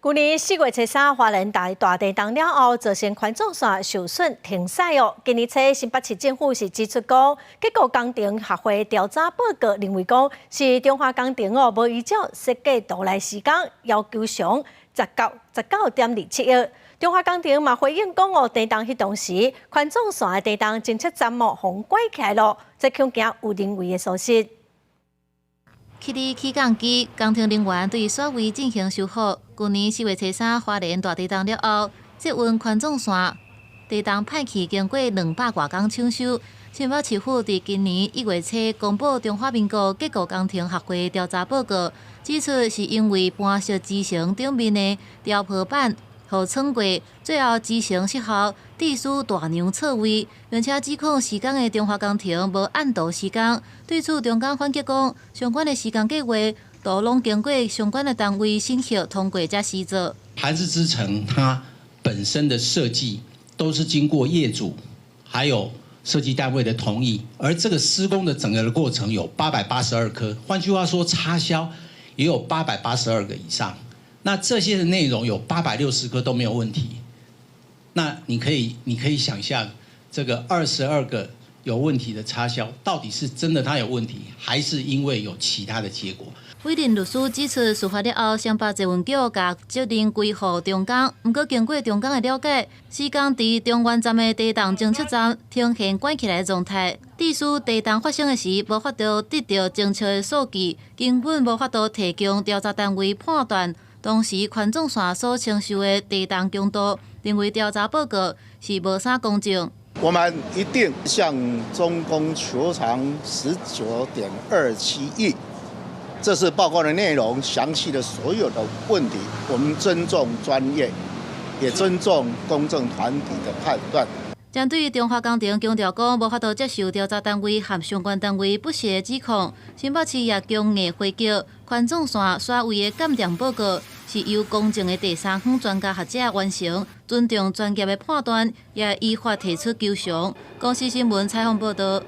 舊年4月初三，花蓮大地動了後，造成環狀線受損停駛哦。今年初，新北市政府是指出講，結構工程學會調查報告認為講，是中華工程哦，無依照設計圖來施工，要求償19.27億。中華工程嘛回應講哦，地動彼當時，環狀線的地動偵測站哦，予關起來囉，這恐驚有人為的疏失。起佇起降機，工程人員對鎖位進行修復。舊年4月初三，花蓮大地動了後，捷運環狀線地動歹去，經過200外工搶修。新北市府佇今年1月初公布中華民國結構工程學會調查報告，指出是因為盤石支承頂面的調坡板予穿過，最後支承失效，致使大梁錯位，並且指控施工的中華工程無按圖施工。對此，中工反擊講，相關的施工計畫都攏經過相關的單位審核通過才施做。盤石支承它本身的設計都是經過業主還有設計單位的同意，而這個施工的整個的過程有882顆，換句話說，插銷也有882個以上。那這些的內容有860顆都沒有問題，那你可以想象，這個22個有問題的插銷，到底是真的它有問題，還是因為有其他的結果？委任律師指出，事發了後，新北捷運局共責任歸予中工，毋過經過中工的了解，施工佇中原站的地動偵測站呈現關起來的狀態，致使地動發生的時無法度得到精確的數據，根本無法度提供調查單位判斷當時環狀線所承受的地動強度，認為調查報告是無啥公正。我們一定向中工求償19.27億，這是報告的內容，詳細的所有的問題，我們尊重專業，也尊重公正團體的判斷。針對中華工程強調講，無法度接受調查單位和相關單位不實的指控，新北市也強硬回擊，環狀線徙位的鑑定報告是由公正的第三方專家學者完成，尊重專業的判斷，也依法提出求償。公視新聞採訪報道。